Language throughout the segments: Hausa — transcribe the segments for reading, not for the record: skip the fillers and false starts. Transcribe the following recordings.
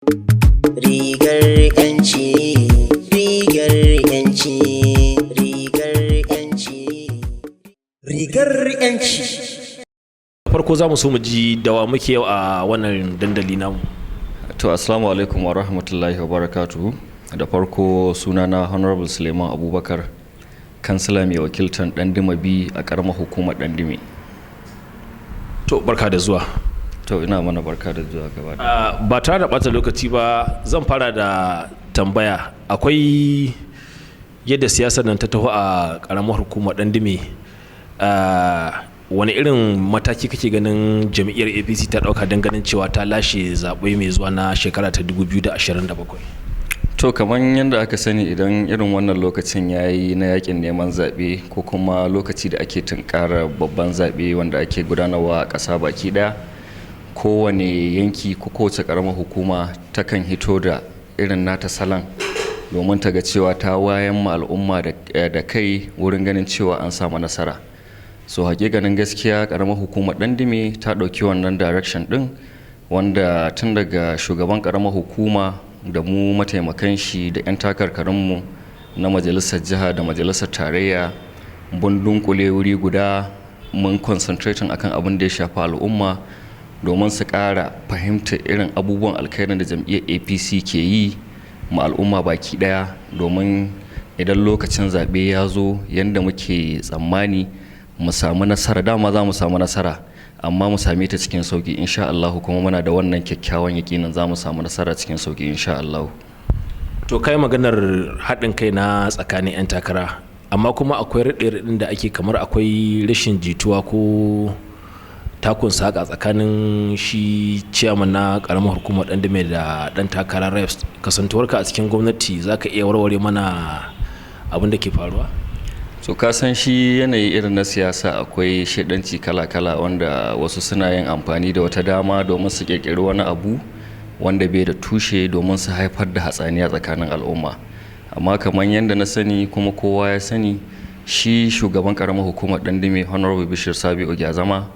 Rigar 'yanci, rigar 'yanci, rigar 'yanci, rigar 'yanci. Farko za mu so mu ji dawa muke yau a wannan dandali namu. To, assalamu alaikum wa rahmatullahi wa barakatuhu. Da farko, sunana Honorable Suleiman Abubakar, kansila mai wakiltar Dandima B a karamar hukumar Dandime. To, barka da zuwa. To, ina mana barka da zuwa gaba da. Ba tare da ɓata lokaci ba, zan fara da tambaya. Akwai yadda siyasar nan ta taho a karamar hukumar Dandime, wani irin mataki kake ganin jam'iyyar APC ta ɗauka don ganin cewa ta lashe zaɓe mai zuwa na shekara ta 2027? To, kamar yadda aka sani, idan irin wannan lokacin ya yi na yakin neman zaɓe ko kuma lokaci da ake tunkarar babban zaɓe wanda ake gudanarwa a ƙasa baki ɗaya, kowane yanki ko kowace ƙaramar hukuma takan hito da irin nata salon domin ta ga cewa ta wayan ma al'umma da kai wurin ganin cewa an samu nasara. So hakikanin gaskiya, ƙaramar hukumar Dandime ta ɗauki wannan direction ɗin, wanda tun daga shugaban ƙaramar hukuma da mu mataimakan shi da 'yan takarkarinmu na majalisar jiha da majalisar tarayya, mun dunkule wuri guda, mun concentrating akan abin da ya shafi al'umma domin su ƙara fahimta irin abubuwan alkhairin da jam'iyyar APC ke yi ma al'umma baki ɗaya, domin idan lokacin zaɓe ya zo, yadda muke tsammani mu samu nasara, dama za mu samu nasara, amma mu same ta cikin sauki insha Allah. Kuma muna da wannan kyakkyawan yakinin za mu samu nasara cikin sauki insha Allah. To, kai maganar haɗin kai na tsakanin 'yan takara, amma kuma akwai raɗe-raɗin da ake kamar akwai rashin jituwa ko takun saƙa tsakanin shi ciyaman na ƙaramar hukumar Dandime da ɗan takarar reps. Kasantuwarka a cikin gwamnati, za ka iya warware mana abin da ke faruwa? So ka san shi yanayi irin na siyasa akwai shaidanci kala-kala, wanda wasu suna yin amfani da wata dama domin su kirkiri wani abu wanda bai da tushe domin su haifar da hatsaniya tsakanin al'umma. Amma kamar yadda na sani kuma kowa ya sani, shi shugaban karamar hukumar Dandime, Honorable Bishir Sabiu Gyazama,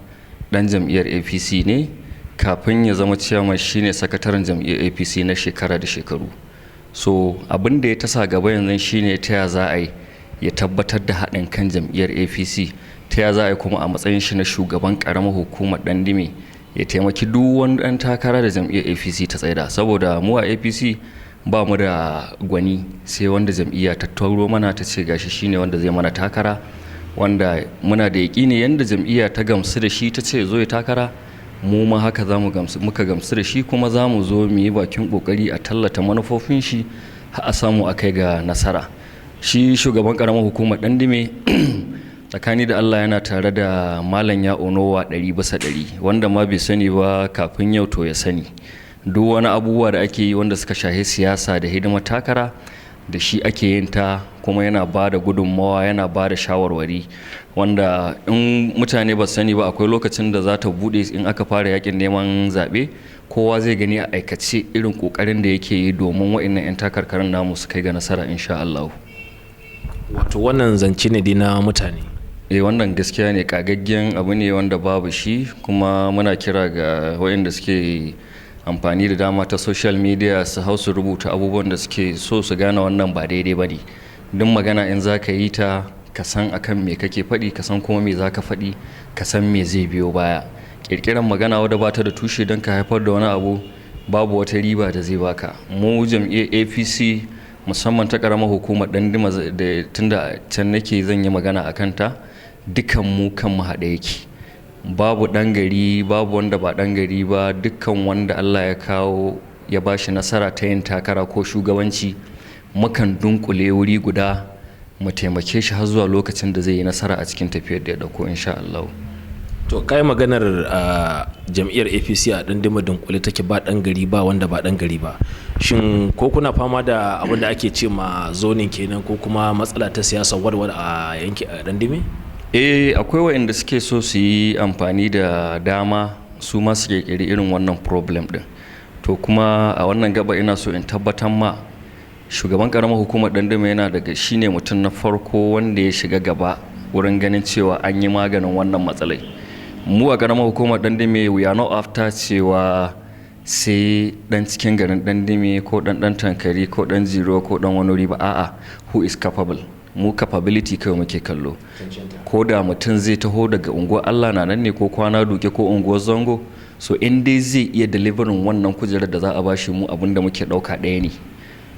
dan jam'iyyar APC ne. Kafin ya zama ciyaman, shine sakataren jam'iyyar APC na shekara da shekaru. So abin da ya tasa gaba yanzu shine ta ya za a yi ya tabbatar da haɗin kan jam'iyyar APC, ta ya za a yi kuma a matsayin shi na shugaban ƙaramar hukumar Dandime ya taimaki duk wani ɗan takara da jam'iyyar APC ta tsaida, saboda mu a APC ba mu da gwani sai wanda jam'iyya ta tauro mana ta ce gashi shine wanda zai mana takara, wanda muna da yaƙini yanda jam'iyya ta gamsu da shi ta ce zo ya takara, mu ma haka za mu gamsu, muka gamsu da shi, kuma za mu zo mu yi bakin ƙoƙari a tallata manufofin shi har a samu a kai ga nasara. Shi shugaban karamar hukumar Dandime, tsakani da Allah, yana tare da Malam Ya'u Nowa 100%. Wanda ma bai sani ba kafin yau, to ya sani, duk wani abubuwa da ake yi wanda suka shahi siyasa da hidimar takara, da shi ake yin ta, kuma yana ba da gudunmawa, yana ba da shawarwari, wanda in mutane ba sani ba, akwai lokacin da za ta bude in aka fara yakin neman zaɓe, kowa zai gani a aikace irin ƙoƙarin da yake yi domin wa'annan 'yan takarkarin namu su kai ga nasara insha Allah. Wato wannan zance ne dai na mutane? Eh, wannan gaskiya ne, kagaggen abu ne wanda babu shi. Kuma muna kira ga waɗanda suke amfani da dama ta social media su hau su rubuta abubuwan da suke so, su gane wannan ba daidai ba ne. Duk magana in za ka yi ta, ka san akan me kake faɗi, ka san kuma me za ka faɗi, ka san me zai biyo baya. Ƙirƙiran magana wadda ba ta da tushe don ka haifar da wani abu, babu wata riba da zai baka. Mu jam'iyyar APC, musamman ta ƙaramar hukumar Dandima, da tunda can nake zan yi magana a kanta, dukan mu kan mu haɗe yake. Babu ɗan gari, babu wanda ba ɗan gari ba. Dukkan wanda Allah ya kawo ya ba shi nasara ta yin takara ko shugabanci, mukan dunkule wuri guda mu taimake shi har zuwa lokacin da zai yi nasara a cikin tafiyar da ya ɗauko insha Allah. To, kai maganar jam'iyyar APC a Dandima dunkule take, ba ɗan gari ba wanda ba ɗan gari ba. Shin ko kuna fama da abin da ake ce ma zoning kenan, ko kuma matsala ta siyasa warware a yanki a Dandime? Eh, akwai waɗanda suke so su yi amfani da dama su ma su kirkiri irin wannan problem din. To, kuma a wannan gaba ina so in tabbatar ma shugaban karamar hukumar Dandima yana daga shine mutum na farko wanda ya shiga gaba wurin ganin cewa an yi maganin wannan matsalai. Mu a karamar hukumar Dandime, we are not after cewa Sai dan cikin garin Dan Dime ko dan Tankari ko dan Ziro ko dan wani wuri ba. A'a, who is capable. Mu capability kawai muke kallo. Ko da mutum zai taho daga unguwar Allah na nan ne, ko Kwana Duke, ko unguwar Zango, so in dai zai iya delivering wannan kujerar da za a bashi, mu abin da muke dauka ɗaya ne.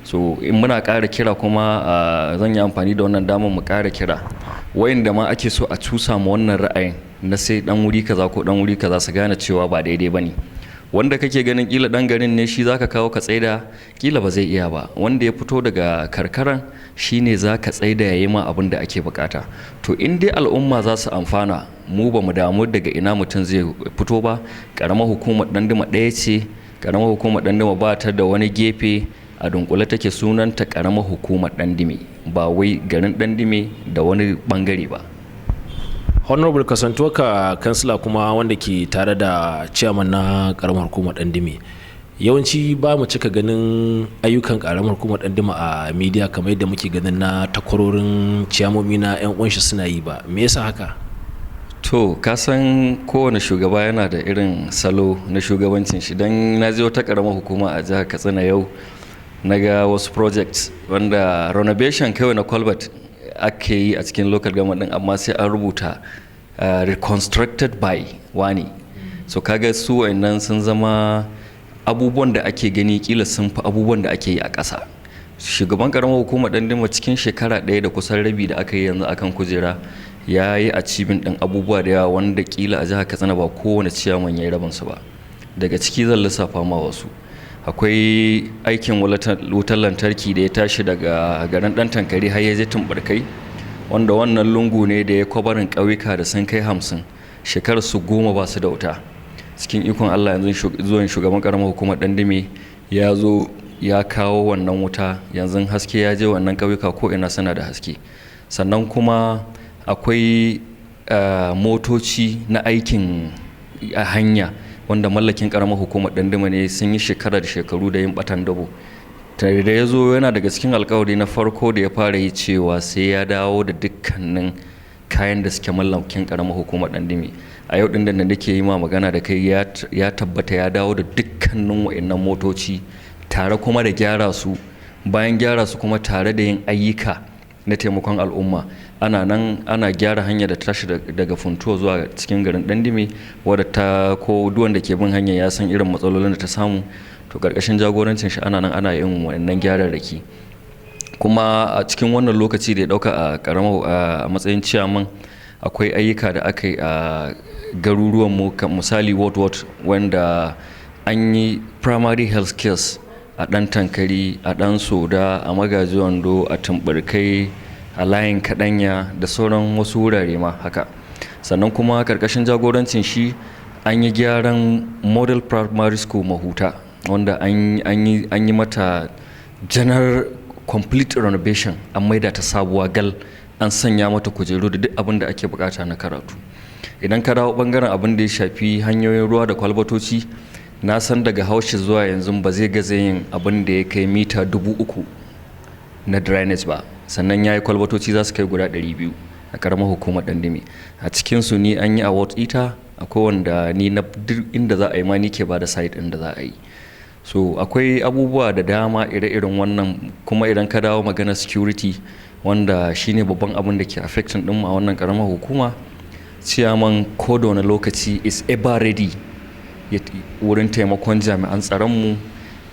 So in muna ƙara kira kuma, zan yi amfani da wannan damar mu ƙara kira wayanda ma ake so a cusa mu wannan ra'ayin na sai dan wuri kaza ko dan wuri kaza, su gane cewa ba daidai bane. Wanda kake ganin kila dan garin ne, shi zaka kawo ka tsaida, kila ba zai iya ba. Wanda ya fito daga karkaran shine zaka tsaida yayi ma abin da ake bukata. To, in dai al'umma za su amfana, mu ba mu damu daga ina mutum zai fito ba. Karamar hukumar Danduma ɗaya ce. Karamar hukumar Danduma ba ta da wani gefe, a dunkule take. Sunanta Karamar Hukumar Dandime, ba wai garin Dandime da wani bangare ba. Honorable, kasantuwa kansila kuma wanda ke tare da chairman na Karamar Hukumar Dandime, yawanci ba mu cika ganin ayyukan Karamar Hukumar Dandime a media kamar yadda muke ganin na takwarorin ciyamomi na 'yan uwanshi suna yi ba. Me yasa haka? To, ka san kowane shugaba yana da irin salo na shugabancin shi. Don na je wata karamar hukuma a jihar Katsina yau, na ga wasu projects wanda renovation kawai na culvert ake yi a cikin local government din, amma sai an rubuta "reconstructed by wani". So kaga su wayannan sun zama abubuwan da ake gani kila sun fi abubuwan da ake yi a ƙasa. Shugaban karamar hukumar Dandima, cikin shekara ɗaya da kusan rabi da aka yi yanzu akan kujera, ya yi achieving ɗin abubuwa da yawa wanda kila a jihar Katsina ba kowane ciyaman ya yi rabinsu ba. Daga ciki zan lissafa ma wasu. Akwai aikin wutar lantarki da ya tashi daga garin Dan Tankari har ya je Tumbarkai, wanda wannan lungu ne da ya kwabarin ƙauyuka da sun kai 50, shekarar su 10 ba su da wuta. Cikin ikon Allah, yanzu zuwan shugaban karamar hukumar Dandime, ya zo ya kawo wannan wuta. Yanzu haske ya je wannan ƙauyuka, ko ina suna da haske. Sannan kuma akwai motoci na aikin hanya wanda mallakin karamar hukumar Dandima ne, sun yi shekara da shekaru da yin batan dabo. Tare da ya zo, yana daga cikin alkawari na farko da ya fara yi cewa sai ya dawo da dukkanin kayan da suke mallakin karamar hukumar Dandime. A yau din da nake yi ma magana da kai, ya tabbata ya dawo da dukkanin wa'annan motoci, tare kuma da gyara su. Bayan gyara su kuma, tare da yin ayyuka na taimakon al'umma. Ana nan ana gyara hanya da tashi daga Funtuwa zuwa cikin garin Dandime, wadda ta ko duwan da ke bin hanya ya san irin matsalolin da ta samu. To, karkashin jagorancin shi ana nan ana yin wannan gyararraki. Kuma a cikin wannan lokaci da ya dauka a karamar a matsayin ciyaman, akwai ayyuka da aka yi a garuruwan mu, misali ward ward, wanda an yi primary health cares a Dan Tankari, a Dan Soda, a Magaji Wando, a Tumburkai, a Layin Kadanya da sauran wasu wurare ma haka. Sannan kuma karkashin jagorancin shi an yi gyaran Model Primary School Mahuta, wanda an yi mata general complete renovation, an maida ta sabuwa gal, an sanya mata kujeru da duk abin da ake bukata na karatu. Idan ka dawo bangaren abin da ya shafi hanyoyin ruwa da kwalbatoci, na san daga haushi zuwa yanzu ba zai gaza yin abin da ya kai mita 3000 na drainage ba. Sannan ya yi kwalbatoci za su kai guda 200 a karamar hukumar Dandime. A cikinsu ni an yi a ward ita, akwai wanda ni na duk inda za a yi ma ni ke ba da site ɗin da za a yi. So akwai abubuwa da dama ire-iren wannan. Kuma idan ka dawo magana security, wanda shine babban abin da ke affecting ɗin a wannan karamar hukuma, ciyaman ko da wani lokaci is ever ready wurin taimakon jami'an tsaronmu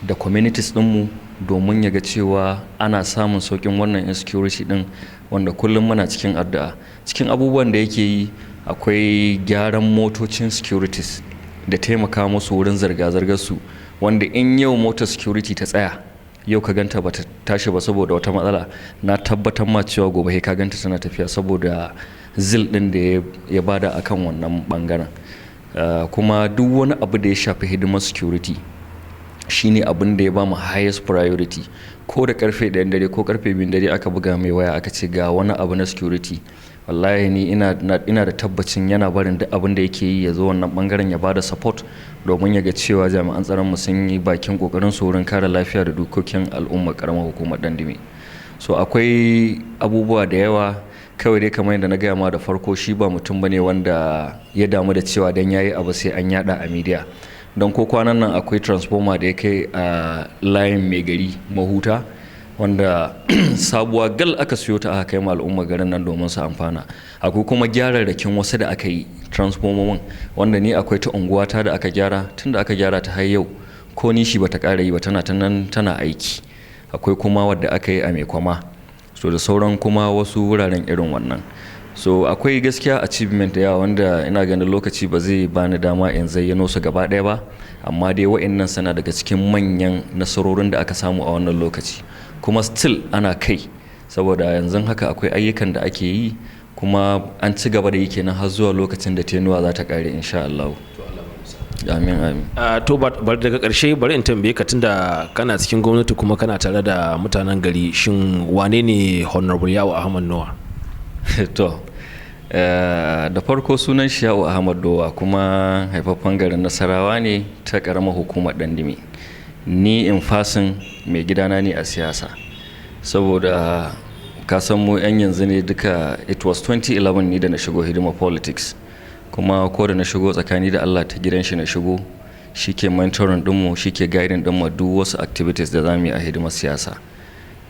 da communities ɗinmu domin ya ga cewa ana samun sauƙin wannan insecurity ɗin, wanda kullum muna cikin addu'a. Cikin abubuwan da yake yi akwai gyaran motocin securities da taimaka musu wurin zirga-zirgar su, wanda in yau motar security ta tsaya, yau ka ganta ba ta tashi ba saboda wata matsala, na tabbatar ma cewa gobe sai ka ganta tana tafiya, saboda zeal ɗin da ya bada akan wannan bangaren. Kuma duk wani abu da ya shafi hidimar security shine abin da ya ba mu highest priority. Ko da karfe 1 dare ko karfe 2 dare aka buga mai waya aka ce ga wani abu na security, wallahi ni ina da tabbacin yana barin duk abin da yake yi ya zo wannan bangaren ya bada support, domin ya ga cewa jami'an tsaron mu sun yi bakin kokarin su wurin kare lafiya da dokokin al'umma Karamar Hukumar Dandime. So akwai abubuwa da yawa. Kawai dai kamar yadda na gaya ma da farko, shi ba mutum bane wanda ya damu da cewa dan yayi abu sai an yada a media. Don ko kwanan nan akwai transformer da ya kai a layin Mai Gari Mahuta, wanda sabuwa gal aka siyo ta aka kai ma al'umma garin nan domin su amfana. Akwai kuma gyararrakin wasu da aka yi, transformomin, wanda ni akwai ta unguwata da aka gyara, tun da aka gyara ta har yau ko nishi bata ƙara yi ba, tana ta nan tana aiki. Akwai kuma wadda aka yi a Mai Kwama, so da sauran kuma wasu wuraren irin wannan. So akwai gaskiya achievement da yawa wanda ina ganin lokaci ba zai bani dama in zayyano su gaba ɗaya ba, amma dai wa'annan suna daga cikin manyan nasarorin da aka samu a wannan lokaci. Kuma still ana kai, saboda yanzu haka akwai ayyukan da ake yi, kuma an ci gaba da yi kenan har zuwa lokacin da tenure za ta kare, insha Allah. Amin, amin. To, bar daga ƙarshe bari in tambaye ka, tunda kana cikin gwamnati kuma kana tare da mutanen gari, shin wane ne Honorable Ya'u Ahmad Nowa? To, da farko sunan shi Ya'u Ahmad Nowa, kuma haifaffen garin Nasarawa ne ta karamar hukumar Dandume. Ni in person mai gidana ne a siyasa, saboda ka san mu 'yan yanzu ne duka. It was 2011 ni da na shigo hidima politics, kuma ko da na shigo, tsakani da Allah ta gidan shi na shigo. Shi ke mentoring dinmu, shi ke guiding dinmu duk wasu activities da za mu yi a hidimar siyasa.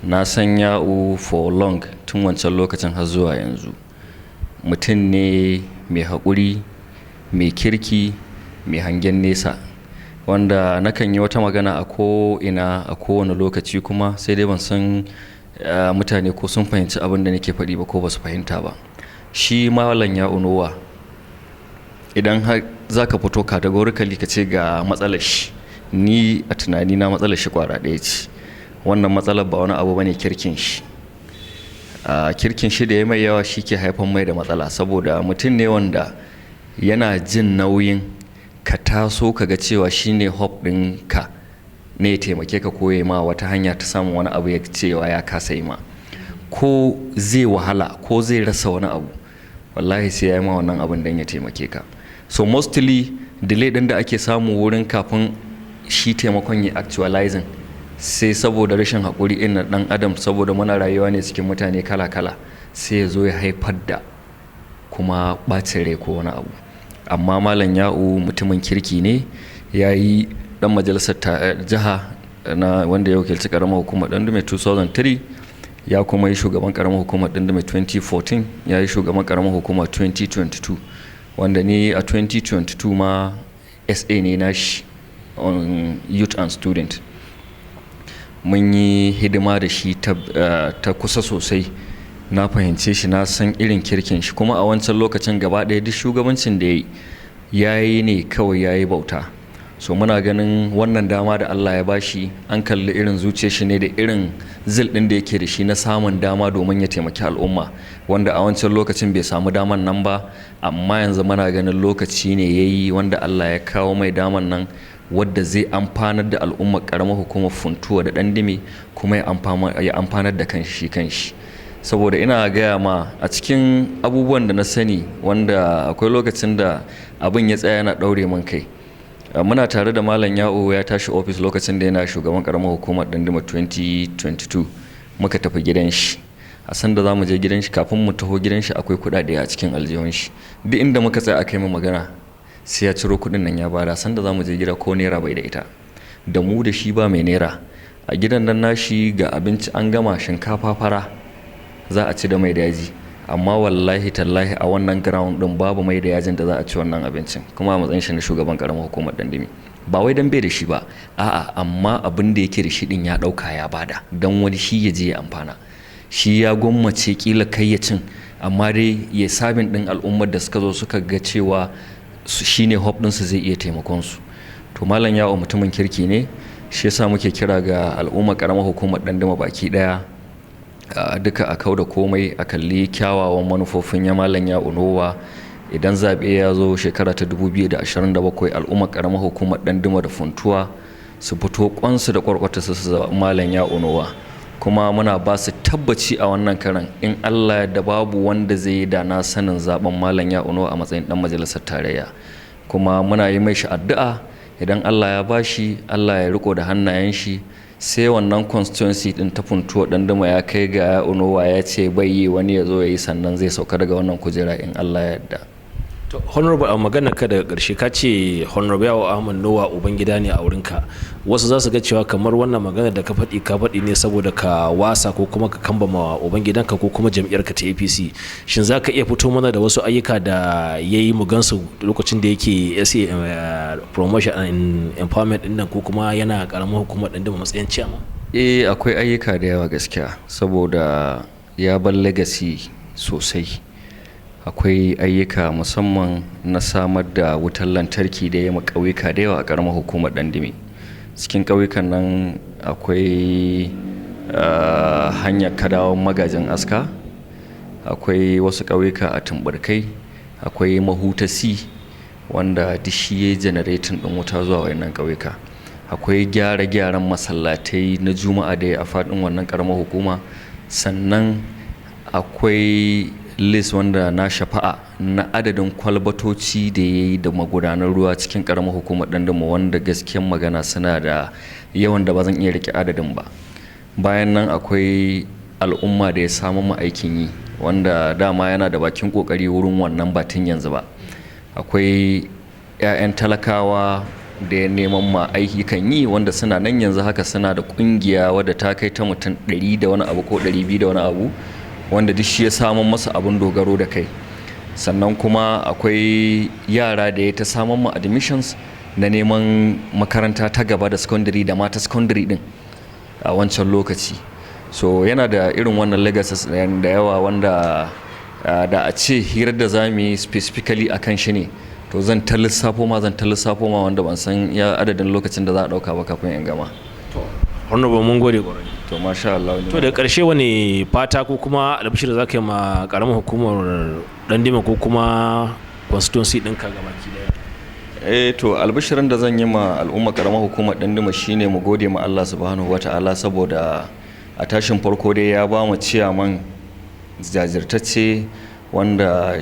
Na san Ya'u for long, tun wancan lokacin har zuwa yanzu. Mutum ne mai haƙuri, mai kirki, mai hangen nesa, wanda nakan yi wata magana a ko ina a kowane lokaci, kuma sai dai ban san mutane ko sun fahimci abin da nake faɗi ba ko ba su fahimta ba. Shi Malam Ya'u Nowa, idan har za ka fito categorically ka ce ga matsalar shi, ni a tunani na matsalar shi kwara ɗaya ce. Wannan matsalar ba wani abu bane, kirkin shi. A kirkin shi da ya mai yawa shi ke haifan mai da matsala, saboda mutum ne wanda yana jin nauyin ka taso ka ga cewa shine hope ɗinka ne ya taimake ka ko ya ma wata hanya ta samun wani abu, ya cewa ya kasa yi ma, ko zai wahala ko zai rasa wani abu, wallahi sai ya yi ma wannan abin don ya taimake ka. So mostly delay ɗin da ake samu wurin kafin shi taimakon ya actualizing, sai saboda rashin haƙuri irin na ɗan adam, saboda muna rayuwa ne cikin mutane kala-kala, sai ya zo ya haifar da kuma ɓacin rai ko wani abu. Amma Malam Ya'u mutumin kirki ne. Ya yi ɗan majalisar jiha na wanda ya wakilci ƙaramar hukumar Dandume 2003, ya kuma yi shugaban ƙaramar hukumar Dandume 2014, ya yi shugaban ƙaramar hukumar 2022, wanda ni a 2022 ma SA ne na shi on youth and student. Mun yi hidima da shi ta kusa sosai. Na fahimce shi, na san irin kirkin shi. Kuma a wancan lokacin gaba ɗaya duk shugabancin da ya yi, ya yi ne kawai ya yi bauta. So muna ganin wannan dama da Allah ya bashi, an kalli irin zuciyar shi ne da irin zeal ɗin da yake da shi na samun dama domin ya taimaki al'umma, wanda a wancan lokacin bai samu daman nan ba. Amma yanzu muna ganin lokaci ne ya yi wanda Allah ya kawo mai daman nan, wadda zai amfanar da al'ummar karamar hukumar Funtuwa da Dandume, kuma ya amfanar da kanshi shi kanshi. Saboda ina gaya ma, a cikin abubuwan da na sani, wanda akwai lokacin da abin ya tsaya yana ɗaure min kai, muna tare da Malam Ya'u, ya tashi ofis lokacin da yana shugaban karamar hukumar Dandume 2022, muka tafi gidan shi. A sanda za mu je gidan shi, kafin mu taho gidan shi, akwai kuɗaɗe a cikin aljihun shi. Duk inda muka tsaya aka yi mu magana, sai ya ciro kuɗin nan ya bada. Sanda za mu je gida, ko naira bai da ita. Da mu da shi ba mai naira a gidan nan nashi. Ga abinci an gama, shinkafa fara za a ci da mai da yaji, amma wallahi tallahi a wannan ground din babu mai da yajin da za a ci wannan abincin, kuma a matsayin shi na shugaban karamar hukumar Dandume. Ba wai dan bai da shi ba, a'a, amma abin da yake da shi din ya dauka ya bada dan wani shi ya je ya amfana. Shi ya gwammace kila kai ya cin, amma dai ya serving din al'ummar da suka zo suka ga cewa shine hope ɗinsu, zai iya taimakon su. To, Malam Ya'u mutumin kirki ne. Shi yasa muke kira ga al'ummar karamar hukumar Dandume baki daya, duka a kau da komai, a kalli kyawawan manufofin ya Malam Ya'u Nowa. Idan zaɓe ya zo shekara ta 2027, al'ummar karamar hukumar Dandume da Funtuwa su fito kwansu da kwarkwata su zaɓi Malam Ya'u Nowa. Kuma muna ba su tabbaci a wannan karan, in Allah da babu wanda zai yi da na sanin zaben Malam Ya'u Nowa a matsayin dan majalisar tarayya. Kuma muna yi mai shi addu'a, idan Allah ya bashi, Allah ya riko da hannayen shi, sai wannan constituency din ta Funtuwa Dandume ya kai ga Ya'u Nowa ya ce bai yi, wani ya zo ya yi, sannan zai sauka daga wannan kujera in Allah ya yarda. To, Honorable, a magana ka daga ƙarshe, ka ce Honorable Ya'u Ahmad Nowa ubangida ne a wurinka. Wasu za su ga cewa kamar wannan magana da ka faɗi, ka faɗi ne saboda ka wasa ko kuma ka kambama ubangidanka ko kuma jam'iyyarka ta APC. Shin za ka iya fito mana da wasu ayyuka da ya yi mu gansu lokacin da yake SA Promotion and Empowerment ɗin nan, ko kuma yana ƙaramar hukumar ɗin matsayin ciyama? Eh, akwai ayyuka da yawa gaskiya, saboda ya bar legacy sosai. Akwai ayyuka musamman na samar da wutar lantarki da ya ma ƙauyuka da yawa a ƙaramar hukumar Ɗandime. Cikin ƙauyukan nan akwai hanyar Kadawan Magajin Aska, akwai wasu ƙauyuka a Tumburkai, akwai Mahutasi, wanda duk shi ya generating ɗin wuta zuwa wayannan ƙauyuka. Akwai gyare-gyaren masallatai na Juma'a da ya a faɗin wannan ƙaramar hukuma. Sannan akwai list wanda na shafa'a na adadin kwalbatoci da ya yi da magudanan ruwa cikin ƙaramar hukumar Ɗandima, wanda gaskiyan magana suna da yawan da ba zan iya rike adadin ba. Bayan nan akwai al'umma da ya samu mu aikin yi, wanda dama yana da bakin kokari wurin wannan batun yanzu ba. Akwai 'ya'yan talakawa da ya neman ma ayyukan yi, wanda suna nan yanzu haka suna da kungiya wadda ta kai ta mutum 100 da wani abu ko 200 da wani abu, wanda duk shi ya samun masa abun dogaro da kai. Sannan kuma akwai yara da ya ta samun ma admissions na neman makaranta ta gaba da secondary da ma ta secondary din a wancan lokaci. So yana da irin wannan legacies da yawa, wanda da a ce hirar da za mu yi specifically a kan shi ne, to zan ta lissafo ma wanda ban san ya adadin lokacin da za a ɗauka ba kafin in gama. Honorable, mun gode kwarai. To, masha Allah. To, da ƙarshe, wani fata ko kuma albishir za ka yi ma ƙaramar hukumar Ɗandima ko kuma constituency ɗinka gabaki daya? Eh, to, albishirin da zan yi ma al'umma karamar hukumar Ɗandima shine mu gode ma Allah Subhanahu wata'ala, saboda a tashin farko dai ya ba mu ciyaman jajirtacce wanda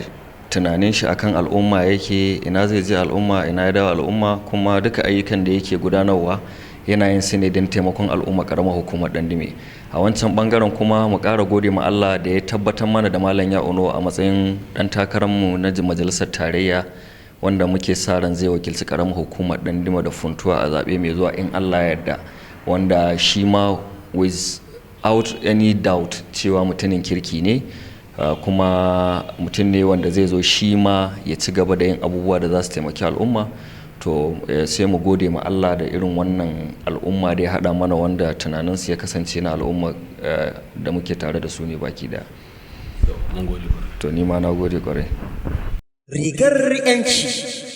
tunanin shi akan al'umma yake, ina zai je al'umma, ina ya dawo al'umma, kuma duka ayyukan da yake gudanarwa yana yin su ne don taimakon al'umma karamar hukumar Ɗandime. A wancan bangaren kuma, mu ƙara gode ma Allah da ya tabbatar mana da Malam Ya'u Nowa a matsayin ɗan takararmu na majalisar tarayya, wanda muke sa ran zai wakilci karamar hukumar Ɗandima da Funtuwa a zaɓe mai zuwa in Allah ya yarda, wanda shi ma without any doubt cewa mutumin kirki ne, kuma mutum ne wanda zai zo shi ma ya ci gaba da yin abubuwa da za su taimaki al'umma. To, sai mu gode ma Allah da irin wannan al'umma da ya haɗa mana, wanda tunaninsu ya kasance na al'umma da muke tare da su ne baki daya. Mun gode. To, ni ma na gode kwarai. Rigar 'yanci.